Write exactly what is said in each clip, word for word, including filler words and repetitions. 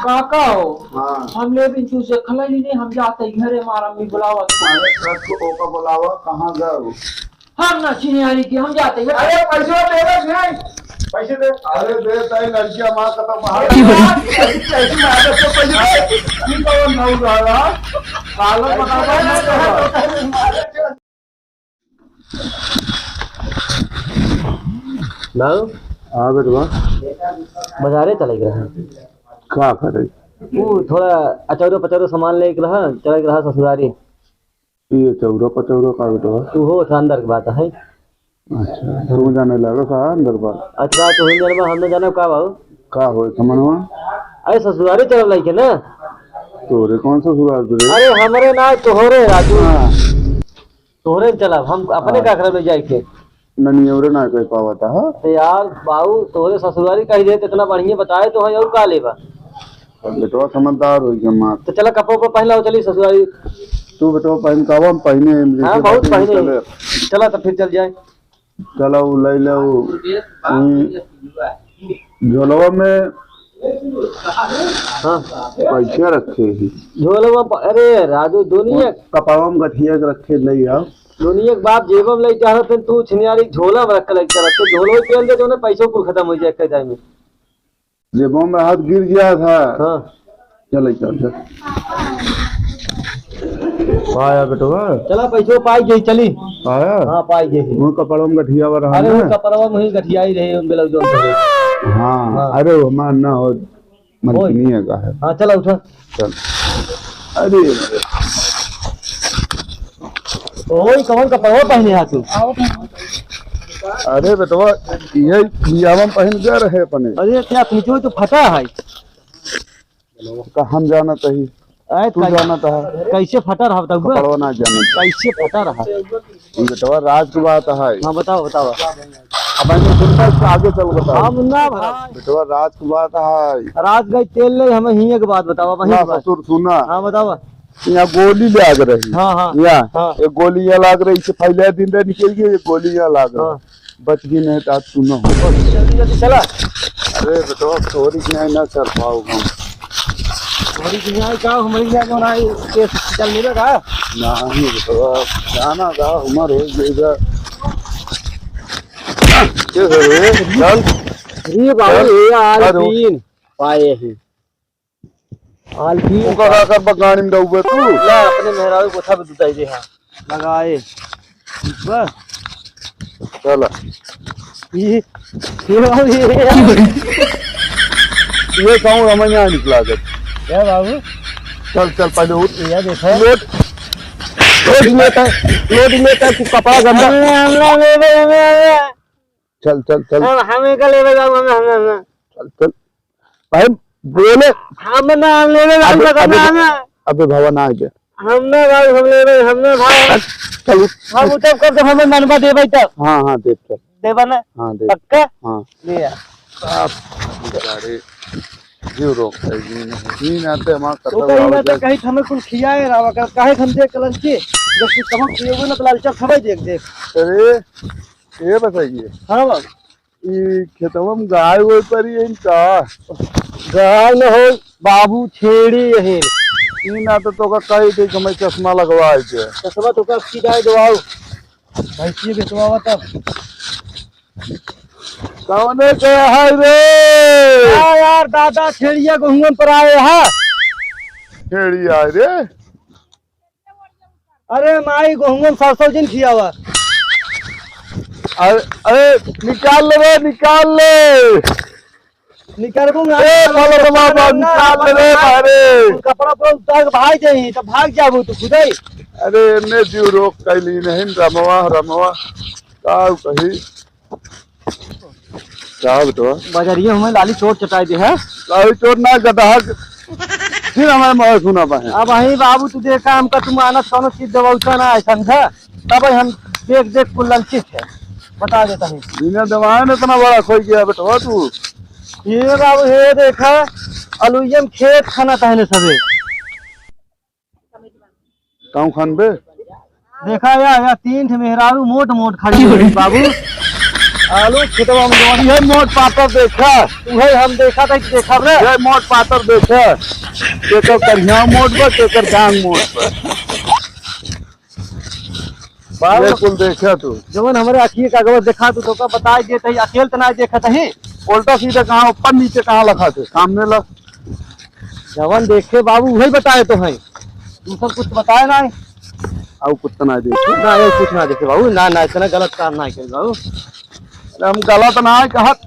काका हो, हाँ। हम लेबिन तू से खलैली नहीं, हम जाते ही घरे, मारा मी बुलावा। अरे, रख ओका बुलावा, कहाँ गए हो? हम ना चिन्हियारी के, हम जाते ही। अरे, पैसे दे रहे नहीं, पैसे दे। अरे, दे, ताई लड़कियाँ मार खत्म बाहर। पैसे, पैसे मार दे, तो पैसे दे। ये कौन भाऊ रहा? पागल बना रहा है। बाबू। हाँ बेटवा। बाजारे चले गए हैं। का करे? वो थोड़ा अचौरो पचौरो सामान लेके रहा, चले गए रहा ससुरारी। ये अचौरो पचौरो का बेटवा? तू हो, तो अंदर की बात है। अच्छा, तू जाने लगा का अंदर बात? अच्छा, तू ही जानबा, हम न जानब का बाबू? का होए समनवा? अरे ससुरारी चलल लइके ना। तोरे कौन ससुरार रे? अरे हमरे ना, तोहरे राजू। हाँ। तोहरे न चलब, हम अपने हाँ। का करब ले जाए के? ननियवरे ना कह पावत ह। अरे यार बाबू, तोहरे ससुरारी कही दे, इतना बढ़िया बताए तो है, और का लेबा? बेटवा समझदार हो गया माँ। तो चला कपड़ा उपड़ा पहन लो, चली ससुरारी। तू बेटवा पहन का, हम पहने हैं, हाँ, जैसे बहुत पहने पहने हैं। चले। चला तो फिर चल जाए। चला वो ले ले वो, वही झोलवा में हाँ। पैसा रखे ही। झोलवा प-, अरे राजू, दुनिया कपड़वा में गठिया के रखे ले आओ। दुनिया के बाप जेबम ले चाहत हैं, तू छिनियारी झोला में रख के ले चाहत है। झोलवा पहन दे तो उन्हें पैसों कुल खत्म हो जाए कई time में। जेबों में हाथ गिर गया था। हाँ। चल, चल, चल। पाया बेटवा। चला, पैसो पाई गई, चली। पाया? हाँ, पाई गई। वो कपड़वा में गठिया हुआ रहा अरे, ना? वो कपड़वा में ही गठिया ही रहे, ब्लाउज में रहे। हाँ, हाँ। अरे, वो हमार ना हो, ओए। मलकिनिया का है। हाँ, चला, उठा। चल। अरे, ओए, कौन कपड़वा पहने हा तू? अरे बेटवा, ये बियाहवा में पहन के रहे अपने। अरे, क्या पीछे तो फटा है। का हम जानत ही, आय, तू कै-, जानत है। कैसे फटा रहा बताऊ बे? कपड़वा ना जानत। कैसे फटा रहा? ई बेटवा राज की बात है। हाँ, बताओ, बताओ। अब मैं सुनता, इसको आगे चल बताओ। हम ना भाई। बेटवा राज की बात है। राज गई तेल ले, हमें ही एक बात बताओ, वही ना बात। ससुर सुना। हाँ, बताओ। यहाँ गोली लाग रही। हाँ, हाँ। या, हाँ। एक गोली यहाँ लाग रही, इससे पहले दिन रहे निकल गई, एक गोली यहाँ लाग रही। हाँ। बच गई, नहीं तो आज तू न हो। जल्दी, जल्दी चला। अरे बेटवा, तोरी के नहीं ना चल पाओ हम। तोरी के नहीं का, हमारी नहीं जो ना, ये चल मिलेगा? नहीं बेटवा, जाना का, उम्र हो गई बा। के हो रे? चल। अरे बाबू, चल। ये आलपीन पाए ही। आलपीन ओका का कर बगानी में डूबे तू? ला, अपने मेहरारू गोथा पे दुताई दे, हाँ। लगाए। बस। चला। ये, ये बाबू, ये, ये। ये कहूँ हमें यहाँ निकला कर। क्या बाबू? चल, चल, पहले उठ। ये देखो। लोट। लोट लेता है, लोट लेता है, तू कपड़ा गंदा। हमने, हमने, हमने, हमने, हमने। चल, चल, चल। हम, हमें का लेवे जाओ, हमें, हमें, हमें। चल, चल। भाई, बोले। हम ना, हम लेवे जाओ, अबे, बता अबे, ना, हमें। अबे भवन आ गया। हम ना भाई, हम लेवे, हम ना भाई। चल, उठ। हम उठब कब जब हमें मनवा देबै तब। हाँ, हाँ, देब, चल। देबा ना? हाँ, देब। पक्का? हाँ। ले आ। आप बेचारे जीव रोक है, जी नहीं। जी ना तो हमारा तो कतौ कहीं ना तो कहीं हमें कुछ खियाए रहा, काहे हम देख के ललचे? जब कुछ कम खियोगे ना तो लालचा खवाई देख, देख। अरे, ये बताइए। हाँ बाबू। ई खेतवा में गाय वाय परी है का? गाय न हो बाबू, छेड़ी यही। ई ना तो तोका कही थी कि मैं चश्मा लगवाए के। चश्मा तो का सीधा दवाओ। भैंसिए बेचवावा तब। कौने के है रे? हाँ यार दादा, छेड़िया गहुआ पर आए हा। छेड़िया रे? अरे माई, गोहुआ में सरसों जिन खियावा। अरे, अरे, निकाल ले रे, निकाल ले। निकालबू ना, ए, निकालबू बोलो तो बाबा, ना, निकाल ले रे, ना, अरे। कपड़ा पर उतार के भाग जाई, तब भाग जाबू तू खुदई। अरे, एने जीव रोक कैली नहीं, रमवा, रमवा, का कही? का बेटवा? बजरिया हमें लाली चोट चटाई दे है। लाली चोट ना, गदहा के फिर हमारे मुँह सुना पाए। अब वही बाबू, तू देखा, हमका तू मानत कौनो चीज दबाउता ना है, समझा? तब हम देख देख कुल ललचित है, बता देता हूँ। बिना दवाए ना इतना बड़ा खोई गया बेटवा तू। ये बाबू, ये देखा, अलुइयम खेत खाना तहने सबे। ताऊ खान बे। देखा या, या तीन ठे मेहरारू मोट मोट खड़ी है बाबू। आलू खेतवा में जवन ये मोट पातर देखा। उहे हम देखा था कि देखा रे। ये मोट पातर देखा। केकर करिया मोट बा, केकर जांग मोट बा। बाल ये कुल देखा तू। जवन हमरे अखिए का अगवा देखा तू, तोका बताई देत ही, अकेल त ना देखत ही। उल्टा सीधा कहाँ, ऊपर नीचे कहाँ लखा थे, सामने ला। जवन देखे बाबू, उहे बताए तो हैं। दूसर कुछ बताए ना है। अउ कुछ ना देखे। ना, ये कुछ ना देखे बाबू, ना, ना, इतना गलत काम ना करे बाबू। अरे हम गलत ना है कहत।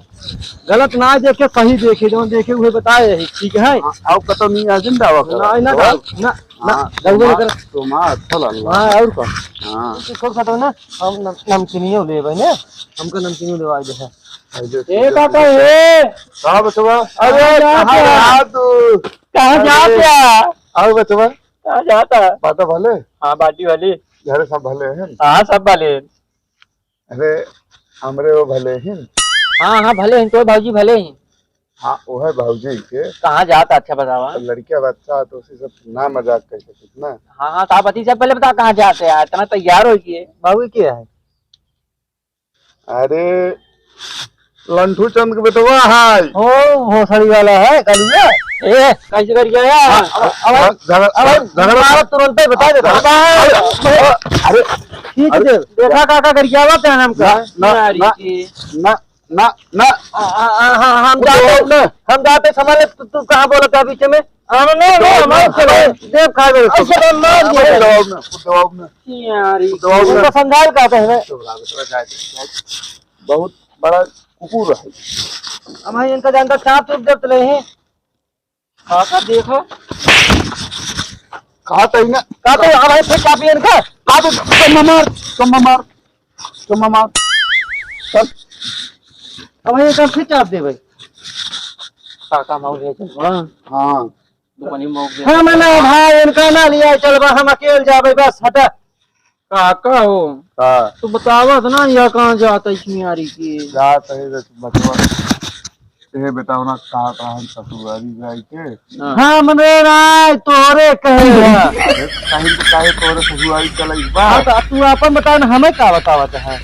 गलत ना देखे, सही देखे, जवन देखे उहे बताए है, ठीक है? हाँ, अउ कतो नहीं है जिंदा वक्त। ना, ना, ना, ना, ना, हाँ, दउबे ना तुम्हार, कर। तुम्हार, अच्छा लल्ला। हाँ, और का? हाँ। तो छोड़ सकते हो ना, हम नम-, नमकीनियो लेबे ना, हमका नमकीनियो लेवा दे है। अरे, ए काका, ए। का बचवा? अरे, कहाँ कहाँ जा रहा तू? कहाँ जा अरे, रहा? आओ बचवा। कहाँ जाता? बाटा भले? हाँ, बाटी वाली। घर सब भले हैं? हाँ, सब भले हैं। अरे, हमरे वो भले हैं? हाँ, हाँ, भले हैं, तो भौजी भले हैं। हाँ, वो है भौजी के। कहाँ जाता, अच्छा बतावा। तो लड़किया बच्चा तो उसी सब ना मजाक कर सकते ना। हाँ, हाँ, तो आप अति से पहले बता कहाँ जाते हैं, इतना तैयार हो गए। भौजी के है? अरे, लंठू चंद के बेटवा है। ओ, भोसड़ी वाला है, कलिया। ए, कैसे कर गया यार? हाँ, अब, अब, अब, अब, झगड़-, अब, झगड़-, मारो तुरंत ही बता देता। अरे, अरे, अरे, ठीक है, अरे, देखा काका कर क्या बात है हमका? ना, ना, नारी ना, की। ना, ना, ना। आ, आ, आ, हाँ, हम कुछ जाते, जवाब ना। हम जाते संभाले, तू, तू कहाँ बोला था बीच में? हाँ, नहीं, नहीं, कुछ जवाब हमारे ना। चले, देव खा गए। ऐसे तो मार दिया। कुछ जवाब ना, कुछ जवाब ना। यार, कुछ जवाब ना। उनका समझाए का कहने? बहुत बड़ा कुकुर है। हम इनका जानता चाप चुप जब चले हैं। काका देखो। कहा तो ही ना। कहा तो, अब फिर चाप इनका। कहा तो, चम्मा मार, चम्मा मार। चुम्मा मार। चल। अब ये कब से चाप दे भाई? काका मौज है चल। हाँ। हाँ। दुकानी मौज है। हम ना भाई, इनका ना लिया चल बा, हम अकेल जाबे बस, हटा। काका हो। हाँ। तू बतावत ना, यह कहाँ जात है छिनारी की? जात है रे बचवा। ए बेटा, ओना कहा कहा हम ससुरारी जाए के? हाँ। हमरे राय तोरे कहे है। अरे, कहीं तो काहे तोरे ससुरारी चलई बा? हाँ, तो तू आपन बता ना, हमें का बतावत है?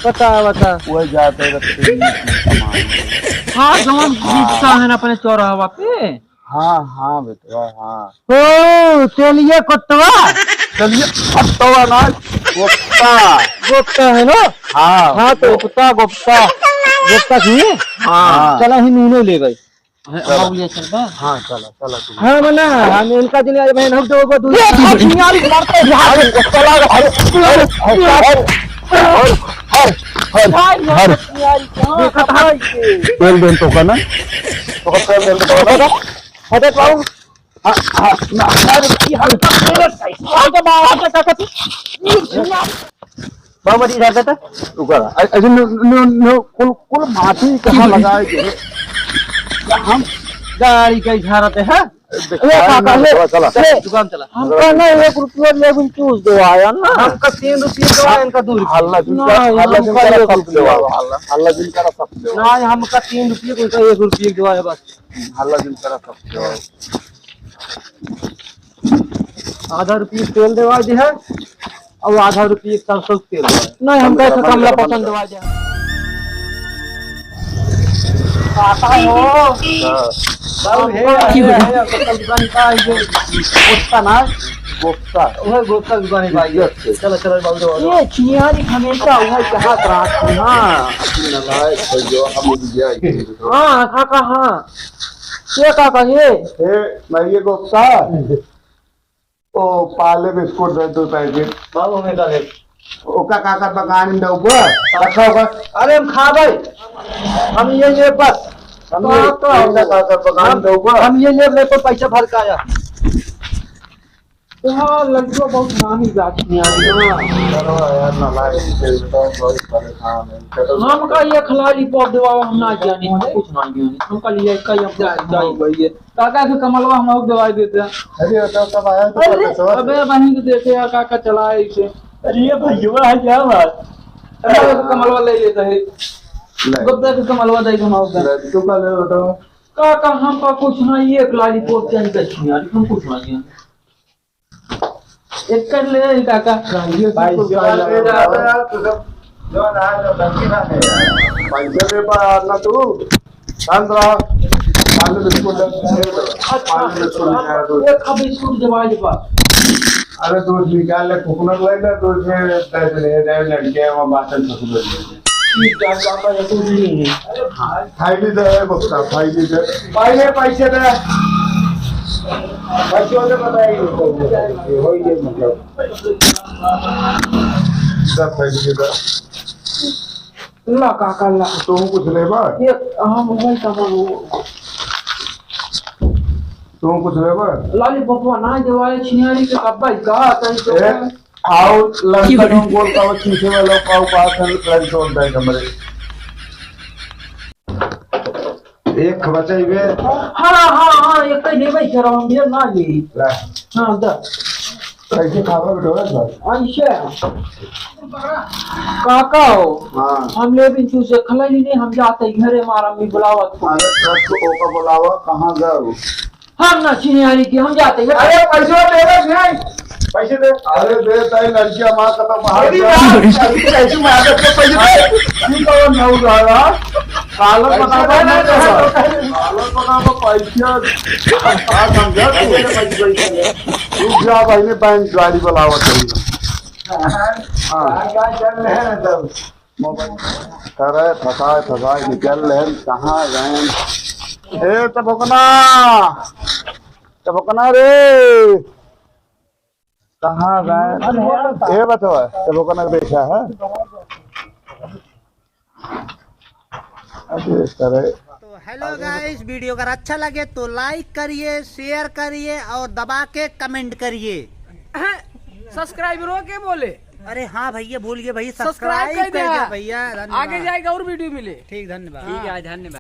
बता, बता। वही जाते रहते हैं, सामान। हाँ, जवन हाँ। बिकता है ना अपने चौराहा पे। हाँ, हाँ, बेटवा, हाँ। ओ, तेलिया कुत्तवा। तेलिया कुत्तवा ना, गोप्ता। गोप्ता है ना? हाँ। हाँ, तो गोप्ता, गोप्ता। गोप्ता की? हाँ। चला ही नूनो ले गई। हाँ, चला। हाँ, ले चल बा। हाँ, चला, चला तू। हाँ, मना, हम इनका दिन आज मैं हम दो को दूध। ये यार, मारते हैं। अरे, चला, अरे, अरे, अरे, अरे, अरे, अरे, अरे, अरे, अरे। यार, कहाँ देखा था? तेल देन तो का ना? तो का तेल देन तो का ना? अरे बाबू। हाँ, हाँ, ना, ना, रे, ये हल्का तेल है। हल्का बाहर से ताकत। बाबा जी, इधर से तो। रुका, अ-, अरे, नो, नो, नो, कुल, कुल माटी कहाँ लगाए के? हम गाड़ी का इशारा ते, हाँ? ए, काका, ले, चला, चला। ले, दुकान चला। हमका ना एक रुपया ले भी चूस दो आया ना। हमका तीन रुपया दो आया, इनका दो रुपया। हल्ला जिन ना, करा, हल्ला जिन हमका करा, एक सब रुपया। देवा, हल्ला, हल्ला जिन करा, सब देवा। ना, हमका तीन रुपया, उनका एक रुपया दो आया बस। हल्ला जिन करा, सब देवा। आधा रुपया तेल देवा दे है, और आधा रुपया सरसों के तेल देवा। नहीं, हमका एक कमला पसंद देवा दे। काका हो। हाँ। बाबू, हे, हे, हे, हे, गोप्ता दुकान का, ये गोप्ता ना? गोप्ता। वह गोप्ता दुकान है भाई। ठीक है। चलो, चलो, बाबू, बाबू। ये छियारी हमेशा वह कहा था। हाँ। नालायक है जो हम इंडिया के। हाँ, काका, हाँ। ये काका, ये? हे, मैं ये गोप्ता। ओ, पाले बिस्कुट दे दो पैकेट। बाबू, हमें का दे? ओका का कर बगान में दऊबा? रखा होगा। अरे, हम खा भाई। हम ये, ये बस। हम ये, तो, तो, ओका का कर बगान में हम, दऊबा? हम ये, ये, मेरे को पैसा भर का आया। हाँ, लड़कियों बहुत नामी जाती है। हाँ। चलो यार, नालायक से तो बहुत परेशान है। चलो। हमका ये खिलाड़ी पॉप देवा, हम ना जानी, हम कुछ ना जानी। हमका लिए कई हम जाए, जाए भाई ये। काका के कमलवा हम और दवाई देते हैं। अरे, तो तब आया तो अरे, परदेसवा से। अबे, वहीं के देखे यार, काका चला है इसे। अरे, ये भैया है, क्या बात? अरे, कमलवा ले लेते हैं। ले। गुप्ता के कमलवा दे के हम और दे। ले, तू का ले बेटा? काका, हमका कुछ ना, ये एक लाली पोत के अंदर छी यार, हम कुछ ना ये। एक कर ले, काका। भाई, ये भाई, सब ये वाला ले ले। यार, तू सब जो ना, जो गलती ना है। पैसे दे पा ना तू। शांत रहा। पानी बिस्कुट दे, दे दो। अच्छा। पानी बिस्कुट ले आया तू। एक बिस्कुट दे भाई, बस। अरे, दूध निकाल ले, कोकोनट ले ले, दूध में दे दे, दे, लड़के हैं, वहाँ बासन ससुर ले। ठीक है, पापा, ये दूध नहीं है। हाँ, थाली दे, बक्सा, थाली दे। भाई, ये पैसे दे। पैसे होते बताइए, हो ही नहीं, मतलब। दे, थाली दे। ला काका ला। तू कुछ लेबा? ये, हाँ, मोबाइल का बोलो। तू कुछ लेबा? लाली पप्पा ना देवाए छिनारी के कब्बा ही कहा, तई तो ए, आओ, लड़का क्यों? तुम बोल का वो चीखे वाला पाव पास है, लड़का होता है कमरे। एक बचाई बे। हाँ, हाँ, हाँ, एक कहीं लेबे करो, हम ये ना ले। ला। हाँ, दा। कैसे खावा बेटवा सर? ऐसे। काका हो। हाँ। हम ले भी चूसे खलाई नहीं, हम जाते ही घरे, हमारा अम्मी बुलावत हो। अरे, सर, तो ओका बुलावा, कहाँ जाओ? हम ना चिन्हारी की, हम जाते ही। अरे, पैसा दे रहे नहीं। पैसे दे। अरे, दे, ताई, लड़कियां माँ का तो बाहर मेरी जा। बात, अभी तो ऐसी माँ का तो पैसे दे। अरे, ठीक है, वो नौ जा रहा। कालर पैसे बतावा दे, नहीं तो पैसे दे। कालर बतावा, पैसे। हाँ, समझा तू? पैसे दे, पैसे दे। रुक जा भाई, ने बैंक गाड़ी बुलावा चाहिए। हाँ। हाँ, क्या चल रहे हैं तब? मोबाइल करे, फंसाए, फंसाए निकल रहे हैं, कहाँ गए? ए, तबकना, तबकना रे, कहाँ गए? ए, बतवा, तबकना के देखा है? अरे, करे। तो हेलो गाइस, वीडियो अगर अच्छा लगे तो लाइक करिए, शेयर करिए और दबा के कमेंट करिए। सब्सक्राइबरों के बोले। अरे हाँ भैया, भूल गए भैया, सब्सक्राइब सब्सक्राइब कर कर दिया। दिया भैया, धन्यवाद। आगे जाएगा और वीडियो मिले। ठीक, धन्यवाद। ठीक है, धन्यवाद।